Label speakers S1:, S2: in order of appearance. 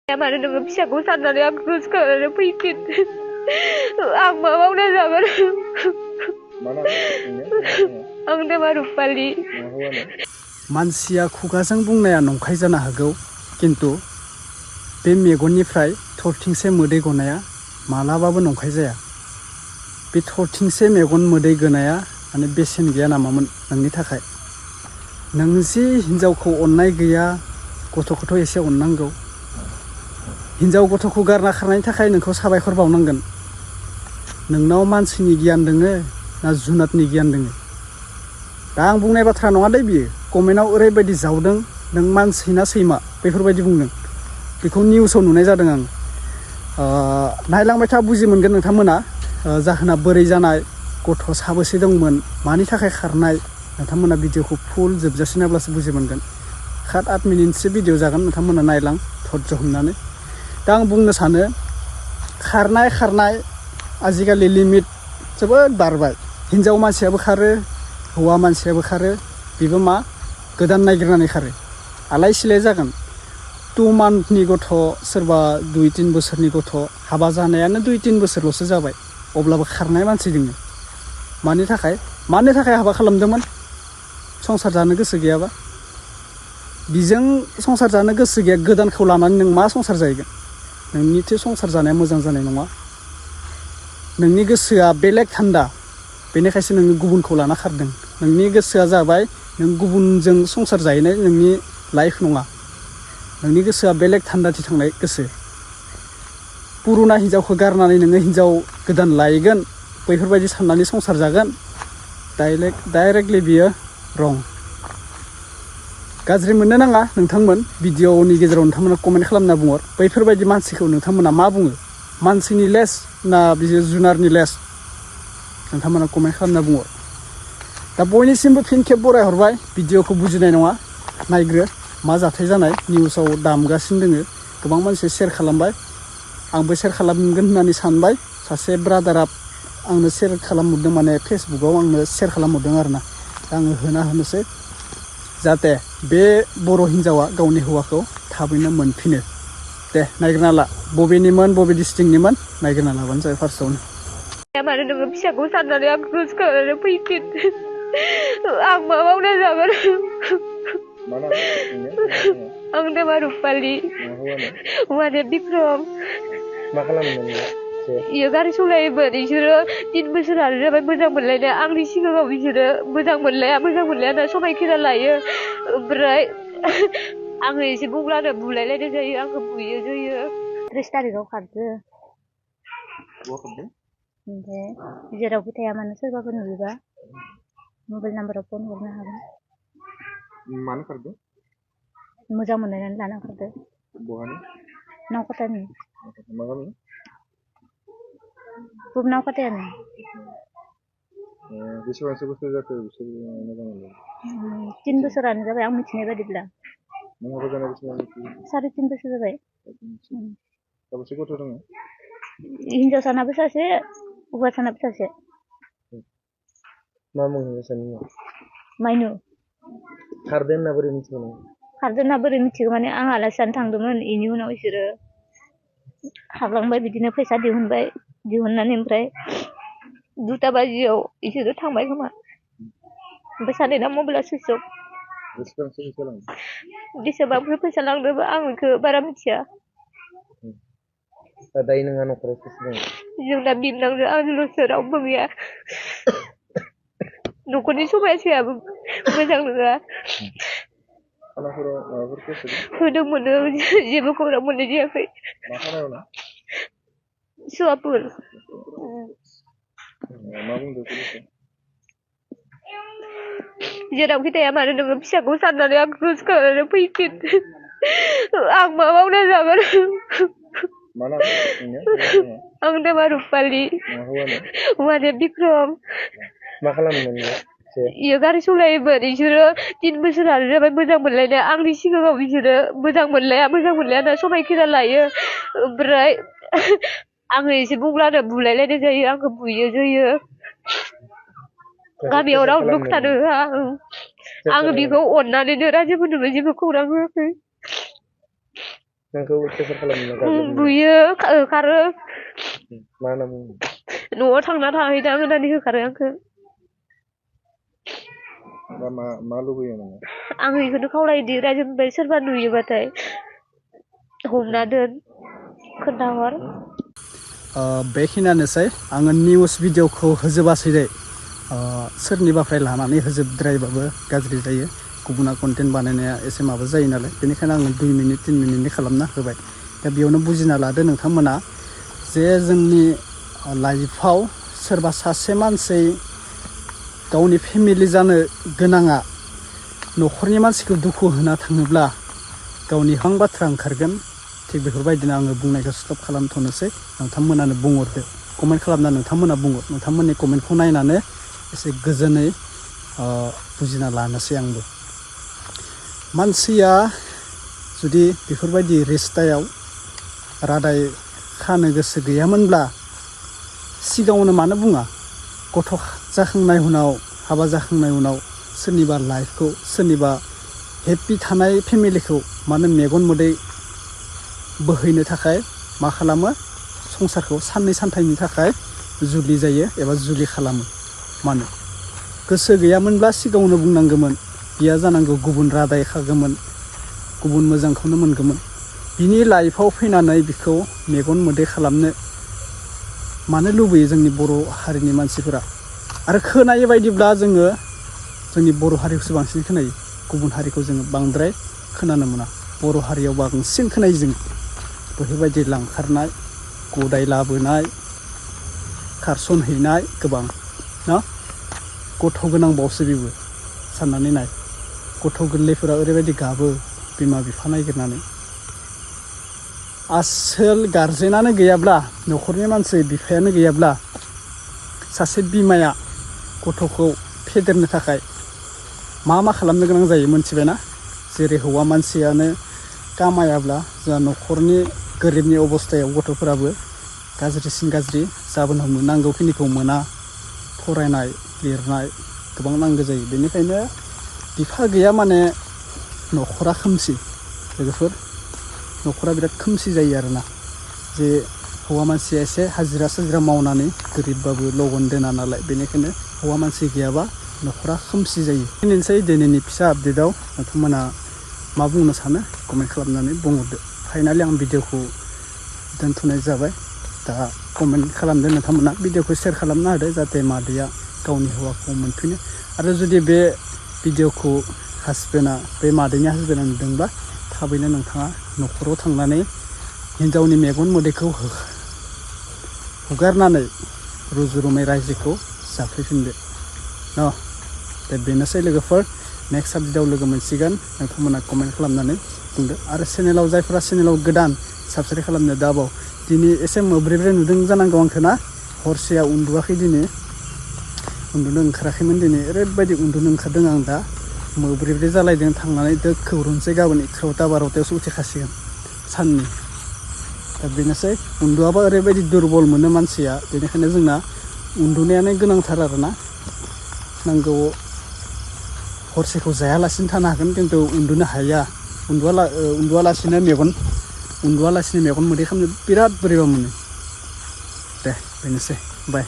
S1: मानो नोङो फिसाखौ साननानै आं गोसोखांनानै फैफिन आं मा मावना जागोन आं नामा रुपालि
S2: मानसिया खुगाजों बुंनाया नंखाय जानो हागौ किन्तु बे मेगननिफ्राय थरथिंसे मोदै गनाया मालाबाबो नंखाय जाया। बे थरथिंसे मेगन मोदै गनाया माने बेसेन गैया नामामोन नोंनि थाखाय। नों जि हिन्जावखौ अननाय गैया गथ'खौथ' एसे अननांगौ। हिन्जाव गथ'खौ गारना खारनायनि थाखाय नोंखौ साबायखर बावनांगोन। नोंनाव मानसिनि गियान दोङो ना जुनादनि गियान दोङो? दा आं बुंनाय बाथ्रा नङा दे बियो। कमेन्टआव ओरैबायदि जावदों नों मानसि ना सैमा बेफोरबायदि बुंदों। बेखौ निउसाव नुनाय जादों आं। नायलांबाय था बुजि मोनगोन नोंथांमोना। जाहोना बोरै जानाय, गथ' साबोसे दंमोन, मानि थाखाय खारनाय, नोंथांमोना भिडिअखौ फुल जोबजासे नायब्लासो बुजि मोनगोन। 7-8 मिनिटसो भिडिअ जागोन, नोंथांमोना नायलां धर्ज हमनानै। दा आं बुंनो सानो खारनाय आजिखालि लिमिट जोबोद बारबाय। हिन्जाव मानसियाबो खारो, हौवा मानसियाबो खारो। बेबो मा गोदान नायगिरनानै खारो। आलाय सिलाय जागोन। 2 मान्थनि गथ', सोरबा 2-3 बोसोरनि गथ', हाबा जानायानो 2-3 बोसोरल'सो जाबाय, अब्लाबो खारनाय मानसि दोङो। मानि थाखाय हाबा खालामदोंमोन? संसार जानो गोसो गैयाबा? बिजों संसार जानो गोसो गैया, गोदानखौ लानानै नों मा संसार जाहैगोन? नोंनिथो संसार जानाया मोजां जानाय नङा। नोंनि गोसोआ बेलेग थान्दा, बेनिखायसो नोङो गुबुनखौ लाना खारदों। नोंनि गोसोआ जाबाय नों गुबुनजों संसार जाहैनाय नोंनि लाइफ नङा। नोंनि गोसोआ बेलेग थान्दाथि थांनाय गोसो। पुरुना हिन्जावखौ गारनानै नोङो हिन्जाव गोदान लायगोन बैफोरबायदि साननानै संसार जागोन, डाइरेक्टलि बियो रं। गाज्रि मोननो नाङा नोंथांमोन। भिडिअनि गेजेराव नोंथांमोना कमेन्ट खालामना बुंहर, बैफोरबायदि मानसिखौ नोंथांमोना मा बुङो? मानसिनि लेस ना बियो जुनारनि लेस? नोंथांमोना कमेन्ट खालामना बुंहर। दा बयनिसिमबो फिन खेब बरायहरबाय। भिडिअखौ बुजिनाय नङा, नायग्रो मा जाथाय जानाय। निउसाव दामगासिनो दोङो, गोबां मानसि शेयार खालामबाय। आंबो शेयार खालामगोन होननानै सानबाय। सासे ब्रादारा आंनो शेयार खालामहरदों, माने फेसबुकाव आंनो शेयार खालामहरदों आरोना। दा आङो होनोसै, जाहाथे बे बर' हिन्जावा गावनि हौवाखौ थाबैनो मोनफिनो। दे नायग्रोना ला, बबेनिमोन, बबे डिस्ट्रिक्टनिमोन नायग्रोना लाबानो जाबाय फार्स्टआवनो।
S1: मानो नोङो फिसाखौ साननानै आं गोसोखांनानै फैफिन आं मा मावना जागोन आं नामा रुपालि, हौवाया बिक्रम।
S3: मा खालामोमोन
S1: इयो गारि सलायोमोन। बिसोरो 3 बोसोरानो जाबाय मोजां मोनलायनाय। आंनि सिगाङाव बिसोरो मोजां मोनलाया होनना समायखेरा लायो। ओमफ्राय आङो एसे बुंब्लानो बुलायलायनाय जायो, आंखौ बुयो जोयो। 30 तारिखआव खारदो। ओमफ्राय जेरावखि थाया मानो सोरबाफोर नुयोबा मबाइल नाम्बाराव फन हरनो हागोन।
S3: मानो खारदो?
S1: मोजां मोनलायनानै लाना खारदो।
S3: बहानि?
S1: नावकाटानि।
S3: मा गामि?
S1: नावकाटायानो।
S3: बेसेबांसो बोसोर जाखो बिसोर मोजां मोनलायनाया?
S1: 3 बोसोरानो जाबाय आं मिथिनाय बादिब्ला।
S3: नों हाबा जानाय बेसेबां मिथियो?
S1: 3.5 बोसोर जाबाय।
S3: साबेसे गथ' दङ?
S1: हिन्जावसानाबो सासे, हौवासानाबो सासे।
S3: मा मुं हिन्जावसानि मुङा?
S1: माइनु।
S3: खारदो होनना बोरै मिथिगौ नों?
S1: खारदो होनना बोरै मिथिगौ माने आं आलासि जानो थांदोंमोन, बेनि उनाव बिसोरो हाबलांबाय, बिदिनो फैसा दिहुनबाय। दिहुननानै ओमफ्राय 2ता बाजियाव बिसोरो थांबाय खोमा। ओमफ्राय सानैना मबाइला सुइस अफ।
S3: बेसेबांसो फैसा लांदो?
S1: बेसेबांफोर फैसा लांदोंबो आं बेखौ बारा मिथिया।
S3: दायो नोंहा न'खराव सोर सोर दङ?
S1: जोंना बिबनांजो आंजोंल'सो, रावबो गैया। न'खरनि सबायासेयाबो मोजां नङा।
S3: खानाफोराव माबाफोर केस
S1: होदोंमोन, जेबो खौरां मोननाय जायाखै।
S3: मा खानायाव ना?
S1: सुवापुर।
S3: मा बुंदों पुलिसआ?
S1: जेरावखि थाया मानो नोङो फिसाखौ साननानै आं गोसोखांनानै फैफिन आं मा मावना जागोन
S3: मा नाम नोंनिया?
S1: आं नामा रुपालि, हौवाया बिक्रम।
S3: मा खालामोमोन इयो?
S1: इयो गारि सलायोमोन। बिसोरो 3 बोसोरानो जाबाय मोजां मोनलायनाय। आंनि सिगाङाव बिसोरो मोजां मोनलाया होनना समायखेरा लायो। ओमफ्राय आङो एसे बुंब्लानो बुलायलायनाय जायो, आंखौ बुयो जोयो। गामियाव रावबो थानो होआ। आङो बेखौ अननानैनो रायजोफोरनोबो जेबो खौरां होआखै।
S3: नोंखौ अत्याचार खालामनो गाज्रि
S1: बुयो खारो
S3: मा होनना बुङो
S1: न'आव थांना थाहैदां होननानै होखारो आंखो
S3: दा मा लुबैयो नोङो
S1: आं बेखौनो खावलायोदि रायजोनिफ्राय सोरबा नुयोबाथाय हमना दोन खोन्थाहर
S2: बेखिनियानोसै आङो निउस भिडिअखौ होजोबासै दे सोरनिबाफ्राय लानानै होजोबद्रायबाबो गाज्रि जायो गुबुना कन्टेन्ट बानायनाया एसे माबा जायो नालाय बेनिखायनो आङो 2 मिनिट 3 मिनिटनि खालामना होबाय दा बेयावनो बुजिना लादो नोंथांमोना जे जोंनि लाइफआव सोरबा सासे मानसि गावनि फेमिलि जानो गोनाङा न'खरनि मानसिखौ दुखु होना थाङोब्ला गावनि हां बाथ्रा ओंखारगोन थिग बेफोरबायदिनो आङो बुंनायखौ स्टप खालामथ'नोसै नोंथांमोनानो बुंहरदो कमेन्ट खालामना नोंथांमोना बुंहर नोंथांमोननि कमेन्टखौ नायनानै एसे गोजोनै बुजिना लानोसै आंबो मानसिया जुदि बेफोरबायदि रिस्तायाव रादाय खानो गोसो गैयामोनब्ला सिगाङावनो मानो बुङा गथ' जाखांनाय उनाव हाबा जाखांनाय उनाव सोरनिबा लाइफखौ सोरनिबा हेपि थानाय फेमिलिखौ मानो मेगन मोदै बोहैनो थाखाय मा खालामो संसारखौ साननै सानथामनि थाखाय जुलि जायो एबा जुलि खालामो मानो गोसो गैयामोनब्ला सिगाङावनो बुंनांगौमोन बिया जानांगौ गुबुन रादाय खागौमोन गुबुन मोजांखौनो मोनगौमोन बिनि लाइफआव फैनानै बिखौ मेगन मोदै खालामनो मानो लुबैयो जोंनि बर' हारिनि मानसिफोरा आरो खोनायै बायदिब्ला जोङो जोंनि बर' हारिखौसो बांसिन खोनायो गुबुन हारिखौ जोङो बांद्राय खोनानो मोना बर' हारियाव बांसिन खोनायो जों बेफोरबायदि लांखारनाय गदाय लाबोनाय खारसनहैनाय गोबां ना गथ' गोनांबावसो बेबो साननानै नाय गथ' गोरलैफोरा ओरैबायदि गाबो बिमा बिफा नागिरनानै आसोल गारजेनानो गैयाब्ला न'खरनि मानसि बिफायानो गैयाब्ला सासे बिमाया गथ'खौ फेदेरनो थाखाय मा खालामनो गोनां जायो मोनथिबायना जेरै हौवा मानसियानो कामायाब्ला जोंहा न'खरनि गोरिबनि अबस्थायाव गथ'फोराबो गाज्रिसिन गाज्रि जाबोनो हमो नांगौखिनिखौ मोना फरायनाय लिरनाय गोबां नांगौ जायो बेनिखायनो बिफा गैया माने न'खरा खोमसि लोगोफोर न'खरा बिराद खोमसि जायो आरोना जे हौवा मानसिया एसे हाजिरा साजिरा मावनानै गोरिबबाबो लगन दोना नालाय बेनिखायनो हौवा मानसि गैयाबा न'खरा खोमसि जायो बेनोसै दिनैनि फिसा आपडेटआव नोंथांमोना मा बुंनो सानो कमेन्ट खालामनानै बुंहरदो फाइनालि आं भिडिअखौ दोनथ'नाय जाबाय दा कमेन्ट खालामदो नोंथांमोना भिडिअखौ शेयार खालामना होदो जाहाथे मादैया गावनि हौवाखौ मोनफिनो आरो जुदि बे भिडिअखौ हासबेन्डआ बे मादैनि हासबेन्डआ नुदोंब्ला थाबैनो नोंथाङा न'खराव थांनानै हिन्जावनि मेगन मोदैखौ हुगारनानै रुजु रुमै रायजोखौ जाफैफिनदो न' दा बेनोसै लोगोफोर नेक्स्ट आपडेटआव लोगो मोनसिगोन नोंथांमोना कमेन्ट खालामनानै बुंदो आरो चेनेलाव जायफोरा चेनेलाव गोदान साबस्क्राइब खालामनो दाबाव दिनै एसे मोब्रेब्रे नुदों जानांगौ आंखौ ना हरसेया उन्दुवाखै दिनै उन्दुनो ओंखाराखैमोन दिनै ओरैबायदि उन्दुनो ओंखारदों आं दा मोब्रेब्रे जालायदों थांनानै दोखौ रुनसै गाबोन 11:12 उथिखासिगोन साननि दा बेनोसै उन्दुआबा ओरैबायदि दुरबल मोनो मानसिया बेनिखायनो जोंना उन्दुनायानो गोनांथार आरोना नांगौ हरसेखौ जायालासिनो थानो हागोन खिन्थु उन्दुनो हाया उन्दुआलासिनो मेगन मोदै खालामनो बिराद बोरैबा मोनो दे बेनोसै बाय